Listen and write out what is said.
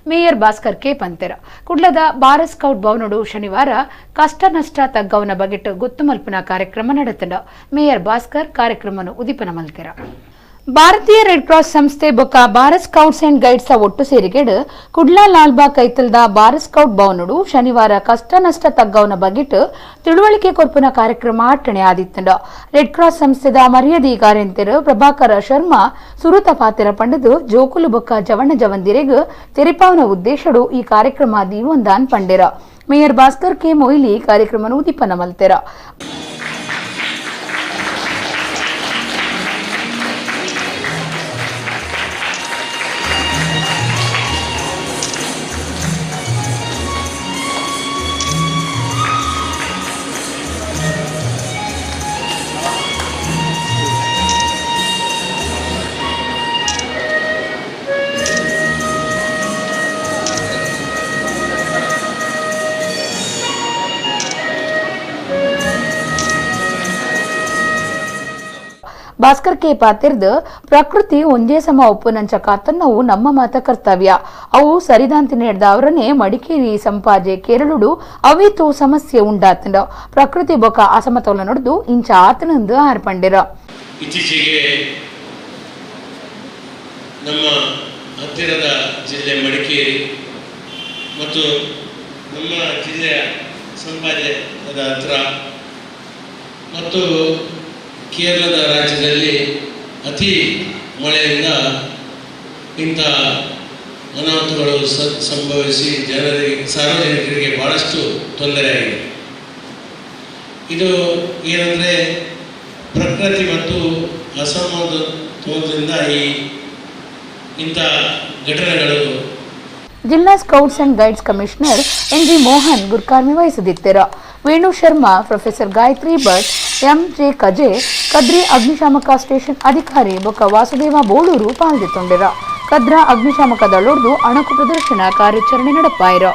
Mayor Bhaskar K ಪಂತೆರ್. ಕುಡ್ಲದ Bharat scout ಭವನಡು ಶನಿವಾರ ಕಷ್ಟ ನಷ್ಟ ತಗ್ಗವನ ಬಗೆಟ್ ಗೊತ್ತುಮಲ್ಪುನ ಕಾರ್ಯಕ್ರಮ ನಡೆತಂಡ. ಮೇಯರ್ ಭಾಸ್ಕರ್ ಕಾರ್ಯಕ್ರಮವನ್ನು ಉದಿಪನ ಮಲ್ತೆರ್. ಭಾರತೀಯ ರೆಡ್ ಕ್ರಾಸ್ ಸಂಸ್ಥೆ ಬೊಕ್ಕ ಭಾರತ್ ಸ್ಕೌಟ್ಸ್ ಅಂಡ್ ಗೈಡ್ಸ್ ಒಟ್ಟು ಸೇರಿಗೆಡ್ ಕುಡ್ಲ ಲಾಲ್ಬಾಗ್ ಕೈತಲ್ದ ಭಾರತ್ ಸ್ಕೌಟ್ ಭವನಡು ಶನಿವಾರ ಕಷ್ಟ ನಷ್ಟ ತಗ್ಗವನ ಬಗೆಟ್ ತಿಳುವಳಿಕೆ ಕೊರ್ಪುನ ಕಾರ್ಯಕ್ರಮ ಅಟ್ಟಣೆ ಆದಿತ್ತಂಡ. ರೆಡ್ ಕ್ರಾಸ್ ಸಂಸ್ಥೆದ ಮರ್ಯಾದಿ ಕಾರ್ಯಂತೆರ್ ಪ್ರಭಾಕರ ಶರ್ಮಾ ಸುರುತ ಪಾತೆರ ಪಂಡದು ಜೋಕುಲು ಬೊಕ್ಕ ಜವಣ ಜವಂದಿರೆಗ್ ತೆರಿಪಾವನ ಉದ್ದೇಶಡು ಈ ಕಾರ್ಯಕ್ರಮ ದೀವೊಂದಾನ್ ಪಂಡೆರ. ಮೇಯರ್ ಭಾಸ್ಕರ್ ಕೆ ಮೊಯ್ಲಿ ಕಾರ್ಯಕ್ರಮ ಉದಿಪನ ಮಲ್ತೆರ. ಭಾಸ್ಕರ್ ಕೆ ಪಾತಿರ್ದು ಪ್ರಕೃತಿ ಒಂಜೇ ಸಮ ಒಪ್ಪುನಂಚ ಕಾತನ್ನವು ನಮ್ಮ ಮಾತ ಕರ್ತವ್ಯ. ಅವು ಸರಿದಾಂತಿ ನೀಡ್ದ ಅವರನ್ನೇ ಮಡಿಕೇರಿ ಸಂಪಾಜೆ ಕೇರಳುಡು ಅವೇತೋ ಸಮಸ್ಯೆ ಉಂಡಾತಂಡ. ಪ್ರಕೃತಿ ಬೊಕ ಅಸಮತೋಲ ನೋಡುದು ಇಂಚ ಆತನಂದು ಆರ್ಪಂಡಿರ. ಇತ್ತೀಚೆಗೆ ನಮ್ಮ ಹತ್ತಿರದ ಜಿಲ್ಲೆ ಮಡಿಕೇರಿ ಮತ್ತು ನಮ್ಮ ಜಿಲ್ಲೆಯ ಸಂಪಾಜೆ ಹತ್ರ ಮತ್ತು ಕೇರಳದ ರಾಜ್ಯದಲ್ಲಿ ಅತಿ ಮಳೆಯಿಂದ ಇಂಥ ಅನಾಹುತಗಳು ಸಂಭವಿಸಿ ಜನರಿಗೆ ಸಾರ್ವಜನಿಕರಿಗೆ ಭಾಳಷ್ಟು ತೊಂದರೆಯಾಗಿದೆ. ಇದು ಏನಂದರೆ ಪ್ರಕೃತಿ ಮತ್ತು ಅಸಮತೋಲನದಿಂದ ಈ ಇಂಥ ಘಟನೆಗಳು. ಜಿಲ್ಲಾ scouts and guides commissioner N G Mohan ಗುರ್ಕಾರ್ಮೆ ವಹಿಸದಿತ್ತೆರ. Venu Sharma, professor Gayatri Bhat, M J Kaje, Kadri ಅಗ್ನಿಶಾಮಕ ಸ್ಟೇಷನ್ ಅಧಿಕಾರಿ ಬೊಕ್ಕ ವಾಸುದೇವ ಬೋಳೂರು ಪಾಲ್ದಿತ್ತೊಂಡಿರ. ಕದ್ರಾ ಅಗ್ನಿಶಾಮಕ ದಳೋರ್ದು ಅಣಕು ಪ್ರದರ್ಶನ ಕಾರ್ಯಾಚರಣೆ ನಡಪಾಯಿರ.